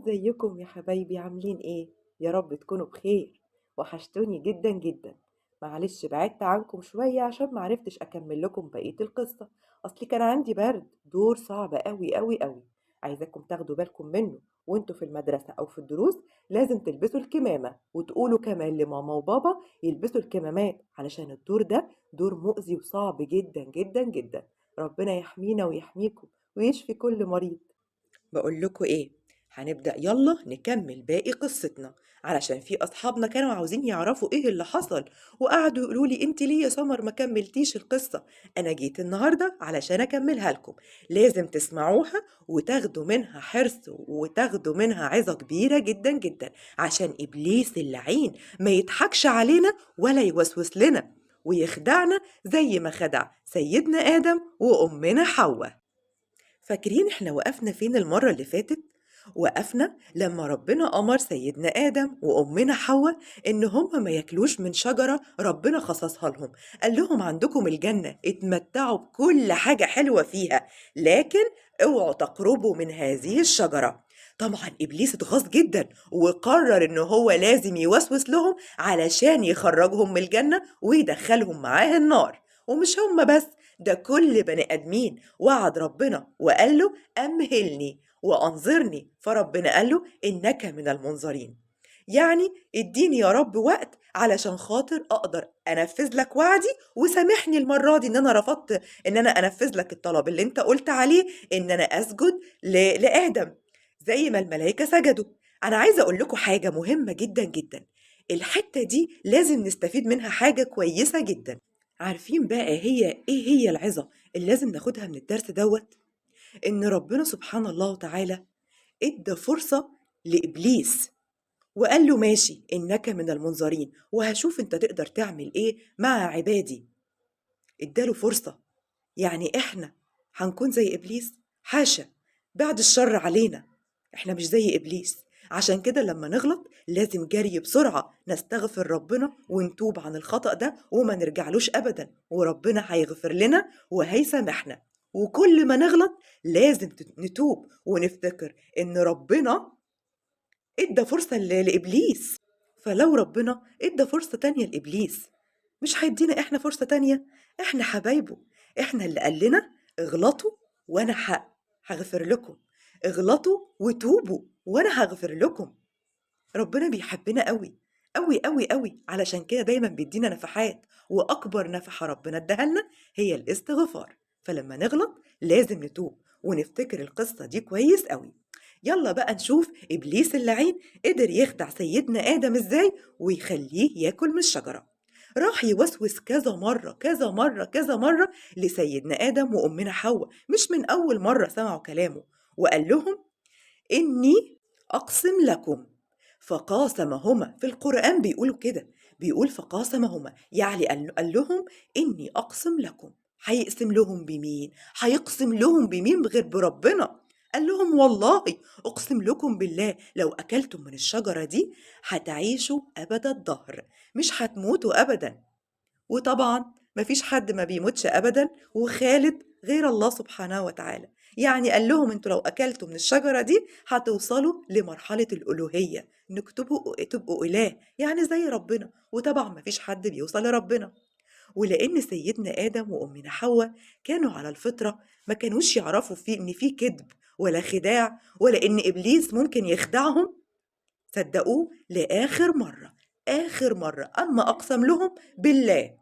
ازيكم يا حبايبي؟ عاملين ايه؟ يا رب تكونوا بخير. وحشتوني جدا جدا. معلش بعدت عنكم شوية عشان معرفتش أكمل لكم بقية القصة، أصلي كان عندي برد دور صعب قوي قوي قوي. عايزاكم تاخدوا بالكم منه وانتوا في المدرسة أو في الدروس، لازم تلبسوا الكمامة وتقولوا كمان لماما وبابا يلبسوا الكمامات، علشان الدور ده دور مؤذي وصعب جدا جدا جدا. ربنا يحمينا ويحميكم ويشفي كل مريض. بقول لكم ايه، هنبدأ يلا نكمل باقي قصتنا، علشان في أصحابنا كانوا عاوزين يعرفوا ايه اللي حصل، وقعدوا يقولوا لي انت ليه يا سمر ما كملتيش القصة؟ أنا جيت النهاردة علشان أكملها لكم. لازم تسمعوها وتاخدوا منها حرص وتاخدوا منها عظة كبيرة جدا جدا، عشان إبليس اللعين ما يضحكش علينا ولا يوسوس لنا ويخدعنا زي ما خدع سيدنا آدم وأمنا حواء. فاكرين احنا وقفنا فين المرة اللي فاتت؟ وقفنا لما ربنا أمر سيدنا آدم وأمنا حواء إن هم ما ياكلوش من شجرة ربنا خصصها لهم. قال لهم عندكم الجنة، اتمتعوا بكل حاجة حلوة فيها، لكن اوعوا تقربوا من هذه الشجرة. طبعا إبليس اتغاظ جدا وقرر إن هو لازم يوسوس لهم علشان يخرجهم من الجنة ويدخلهم معاه النار. ومش هم بس، ده كل بني آدمين. وعد ربنا وقال له أمهلني وأنظرني، فربنا قال له إنك من المنظرين. يعني اديني يا رب وقت علشان خاطر أقدر أنفذ لك وعدي، وسامحني المرة دي إن أنا رفضت إن أنا أنفذ لك الطلب اللي أنت قلت عليه إن أنا أسجد لآدم زي ما الملائكة سجدوا. أنا عايزة أقول لكم حاجة مهمة جدا جدا، الحتة دي لازم نستفيد منها حاجة كويسة جدا. عارفين بقى هي إيه هي العظة اللي لازم ناخدها من الدرس دوت؟ إن ربنا سبحان الله تعالى إدى فرصة لإبليس وقال له ماشي إنك من المنظرين، وهشوف أنت تقدر تعمل إيه مع عبادي. إداله فرصة. يعني إحنا هنكون زي إبليس؟ حاشا، بعد الشر علينا، إحنا مش زي إبليس. عشان كده لما نغلط لازم جري بسرعة نستغفر ربنا ونتوب عن الخطأ ده وما نرجعلوش أبدا، وربنا هيغفر لنا وهيسامحنا. وكل ما نغلط لازم نتوب ونفتكر إن ربنا إدى فرصة لإبليس. فلو ربنا إدى فرصة تانية لإبليس، مش هيدينا إحنا فرصة تانية؟ إحنا حبايبه، إحنا اللي قال لنا اغلطوا وأنا هغفر لكم، اغلطوا وتوبوا وأنا هغفر لكم. ربنا بيحبنا قوي قوي قوي قوي، علشان كده دايما بيدينا نفحات، وأكبر نفحة ربنا اداها لنا هي الاستغفار. فلما نغلط لازم نتوب ونفتكر القصة دي كويس قوي. يلا بقى نشوف إبليس اللعين قدر يخدع سيدنا آدم إزاي ويخليه ياكل من الشجرة. راح يوسوس كذا مرة كذا مرة كذا مرة لسيدنا آدم وأمنا حواء، مش من أول مرة سمعوا كلامه، وقال لهم إني أقسم لكم. فقاسمهما، في القرآن بيقولوا كده، بيقول فقاسمهما، يعني قال لهم إني أقسم لكم. هيقسم لهم بمين؟ هيقسم لهم بمين غير بربنا؟ قال لهم والله أقسم لكم بالله لو أكلتم من الشجرة دي هتعيشوا أبد الدهر، مش هتموتوا أبدا. وطبعا مفيش حد ما بيموتش أبدا وخالد غير الله سبحانه وتعالى. يعني قال لهم انتوا لو أكلتوا من الشجرة دي هتوصلوا لمرحلة الألوهية، انكم تبقوا إله، يعني زي ربنا. وطبعا مفيش حد بيوصل لربنا. ولأن سيدنا آدم وأمنا حواء كانوا على الفطرة، ما كانوش يعرفوا فيه إن فيه كذب ولا خداع ولا إن إبليس ممكن يخدعهم، صدقوه لآخر مرة، آخر مرة أما أقسم لهم بالله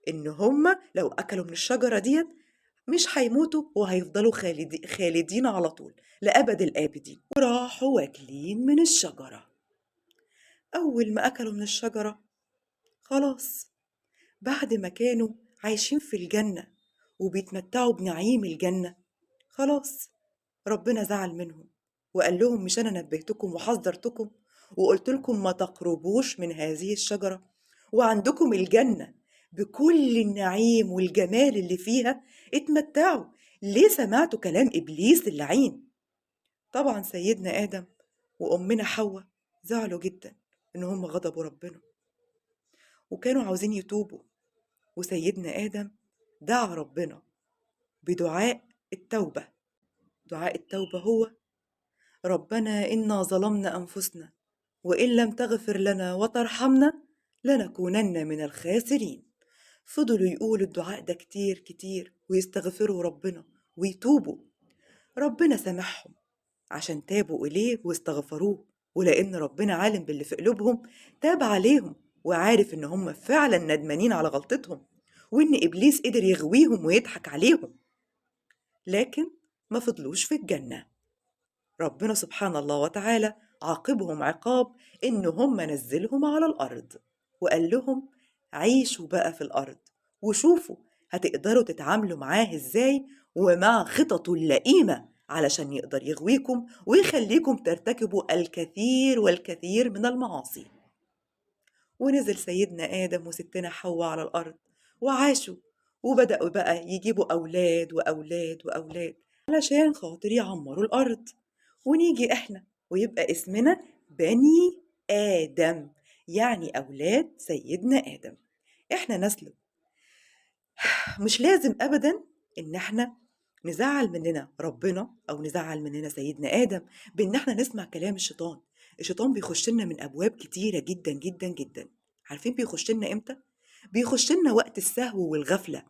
إن هم لو أكلوا من الشجرة ديت مش هيموتوا وهيفضلوا خالدين على طول لأبد الآبدين. وراحوا واكلين من الشجرة. أول ما أكلوا من الشجرة خلاص، بعد ما كانوا عايشين في الجنة وبيتمتعوا بنعيم الجنة، خلاص ربنا زعل منهم وقال لهم مش أنا نبهتكم وحذرتكم وقلت لكم ما تقربوش من هذه الشجرة، وعندكم الجنة بكل النعيم والجمال اللي فيها، اتمتعوا، ليه سمعتوا كلام إبليس اللعين؟ طبعا سيدنا آدم وأمنا حواء زعلوا جدا إن هم غضبوا ربنا وكانوا عاوزين يتوبوا. وسيدنا آدم دعا ربنا بدعاء التوبة. دعاء التوبة هو ربنا إنا ظلمنا أنفسنا وإن لم تغفر لنا وترحمنا لنكونن من الخاسرين. فضلوا يقولوا الدعاء ده كتير كتير ويستغفروا ربنا ويتوبوا. ربنا سامحهم عشان تابوا إليه واستغفروه، ولأن ربنا عالم باللي في قلوبهم تاب عليهم وعارف إن هم فعلا ندمانين على غلطتهم وإن إبليس قدر يغويهم ويضحك عليهم. لكن ما فضلوش في الجنة، ربنا سبحان الله وتعالى عاقبهم عقاب إن هم نزلهم على الأرض وقال لهم عيشوا بقى في الأرض وشوفوا هتقدروا تتعاملوا معاه إزاي ومع خططه اللئيمة علشان يقدر يغويكم ويخليكم ترتكبوا الكثير والكثير من المعاصي. ونزل سيدنا آدم وستنا حواء على الأرض وعاشوا، وبدأوا بقى يجيبوا أولاد وأولاد وأولاد علشان خاطر يعمروا الأرض. ونيجي إحنا ويبقى اسمنا بني آدم، يعني أولاد سيدنا آدم، إحنا نسله. مش لازم أبدا إن إحنا نزعل مننا ربنا أو نزعل مننا سيدنا آدم بإن إحنا نسمع كلام الشيطان. الشيطان بيخش لنا من أبواب كتيرة جدا جدا جدا. عارفين بيخش لنا إمتى؟ بيخش لنا وقت السهو والغفلة،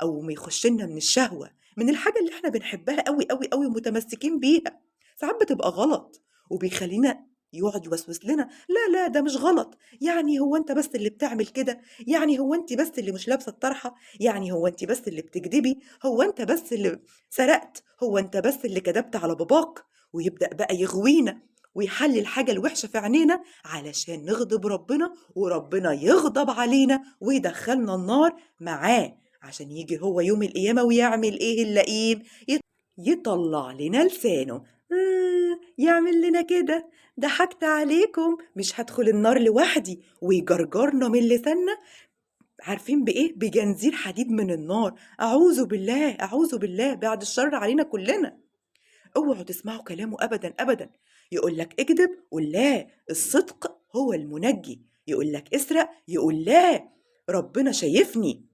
أو بيخش لنا من الشهوة، من الحاجة اللي إحنا بنحبها قوي قوي قوي ومتمسكين بيها. ساعات بتبقى غلط وبيخلينا يقعد يوسوس لنا، لا لا ده مش غلط، يعني هو انت بس اللي بتعمل كده، يعني هو انت بس اللي مش لابسه الطرحه، يعني هو انت بس اللي بتكدبي، هو انت بس اللي سرقت، هو انت بس اللي كدبت على باباك. ويبدا بقى يغوينا ويحلل الحاجه الوحشه في عينينا علشان نغضب ربنا وربنا يغضب علينا ويدخلنا النار معاه، عشان يجي هو يوم القيامه ويعمل ايه اللئيم؟ يطلع لنا لسانه، يعمل لنا كده، ضحكت عليكم، مش هدخل النار لوحدي، ويجرجرنا من لساننا. عارفين بإيه؟ بجنزير حديد من النار. أعوذ بالله، أعوذ بالله، بعد الشر علينا كلنا. اوعوا تسمعوا كلامه أبدا أبدا. يقول لك اكذب، قول لا، الصدق هو المنجي. يقول لك اسرق، يقول لا، ربنا شايفني.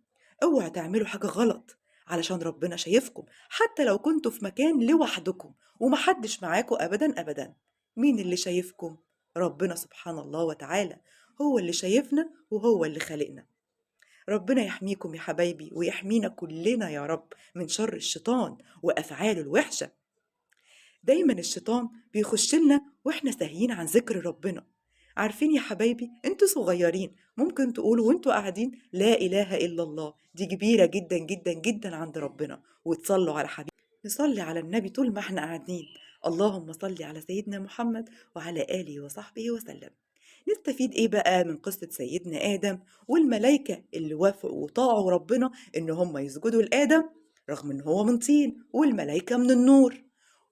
اوعوا تعملوا حاجة غلط علشان ربنا شايفكم، حتى لو كنتوا في مكان لوحدكم ومحدش معاكم أبدا أبدا. مين اللي شايفكم؟ ربنا سبحان الله وتعالى، هو اللي شايفنا وهو اللي خالقنا. ربنا يحميكم يا حبايبي ويحمينا كلنا يا رب من شر الشيطان وأفعاله الوحشة. دايما الشيطان بيخش لنا واحنا ساهيين عن ذكر ربنا. عارفين يا حبايبي انتوا صغيرين ممكن تقولوا وانتوا قاعدين لا إله إلا الله، دي كبيرة جدا جدا جدا عند ربنا، وتصلوا على حبيبي، نصلي على النبي طول ما احنا قاعدين، اللهم صل على سيدنا محمد وعلى آله وصحبه وسلم. نستفيد ايه بقى من قصة سيدنا آدم والملائكة اللي وافقوا وطاعوا ربنا ان هم يسجدوا لآدم رغم ان هو من طين والملائكة من النور،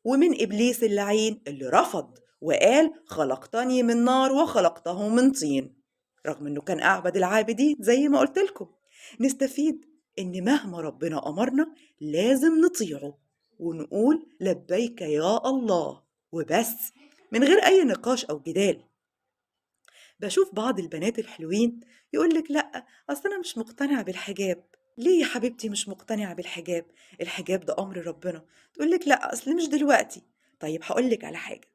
ومن إبليس اللعين اللي رفض وقال خلقتني من نار وخلقته من طين رغم انه كان أعبد العابدين زي ما قلت لكم. نستفيد ان مهما ربنا أمرنا لازم نطيعه ونقول لبيك يا الله وبس، من غير أي نقاش أو جدال. بشوف بعض البنات الحلوين يقولك لأ أصل أنا مش مقتنعة بالحجاب. ليه يا حبيبتي مش مقتنعة بالحجاب؟ الحجاب ده أمر ربنا. تقولك لأ أصل مش دلوقتي. طيب هقولك على حاجة،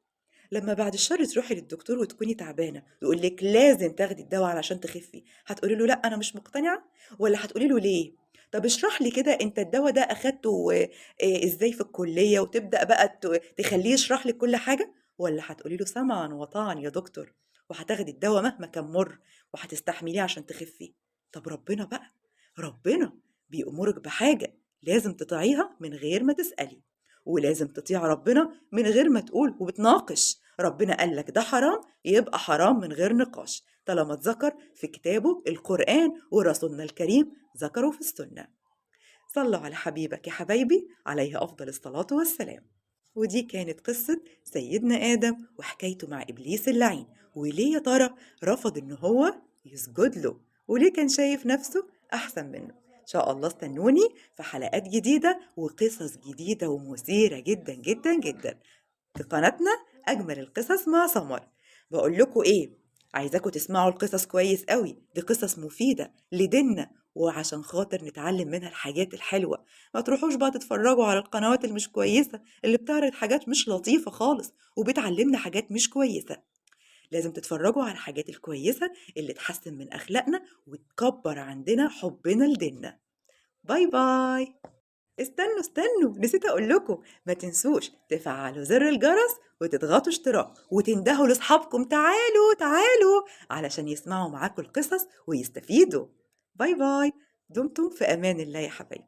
لما بعد الشر تروحي للدكتور وتكوني تعبانة يقولك لازم تاخدي الدواء علشان تخفي، هتقولي له لأ أنا مش مقتنعة؟ ولا هتقولي له ليه؟ طب اشرح لي كده انت الدواء ده اخدته ازاي في الكلية، وتبدأ بقى تخليه يشرح لك كل حاجة؟ ولا هتقولي له سمعا وطاعا يا دكتور وهتاخدي الدواء مهما كان مر وهتستحمليه عشان تخفي؟ طب ربنا بقى، ربنا بيأمرك بحاجة لازم تطيعيها من غير ما تسألي، ولازم تطيع ربنا من غير ما تقول وبتناقش. ربنا قال لك ده حرام يبقى حرام من غير نقاش، طالما اتذكر في كتابه القرآن ورسولنا الكريم ذكره في السنة. صلوا على حبيبك يا حبايبي عليه أفضل الصلاة والسلام. ودي كانت قصة سيدنا آدم وحكايته مع إبليس اللعين، وليه يا ترى رفض إن هو يسجد له، وليه كان شايف نفسه أحسن منه. إن شاء الله استنوني في حلقات جديدة وقصص جديدة ومثيرة جدا جدا جدا في قناتنا أجمل القصص مع سمر. بقول لكم إيه، عايزاكم تسمعوا القصص كويس قوي، دي قصص مفيدة لديننا وعشان خاطر نتعلم منها الحاجات الحلوة. ما تروحوش بقى تتفرجوا على القنوات اللي مش كويسة، اللي بتعرض حاجات مش لطيفة خالص وبتعلمنا حاجات مش كويسة. لازم تتفرجوا على الحاجات الكويسة اللي تحسن من أخلاقنا وتكبر عندنا حبنا لديننا. bye bye. استنوا استنوا، نسيت أقول لكم، ما تنسوش تفعلوا زر الجرس وتضغطوا اشتراك وتندهوا لأصحابكم تعالوا تعالوا علشان يسمعوا معاكم القصص ويستفيدوا. bye bye، دمتم في أمان الله يا حبايبي.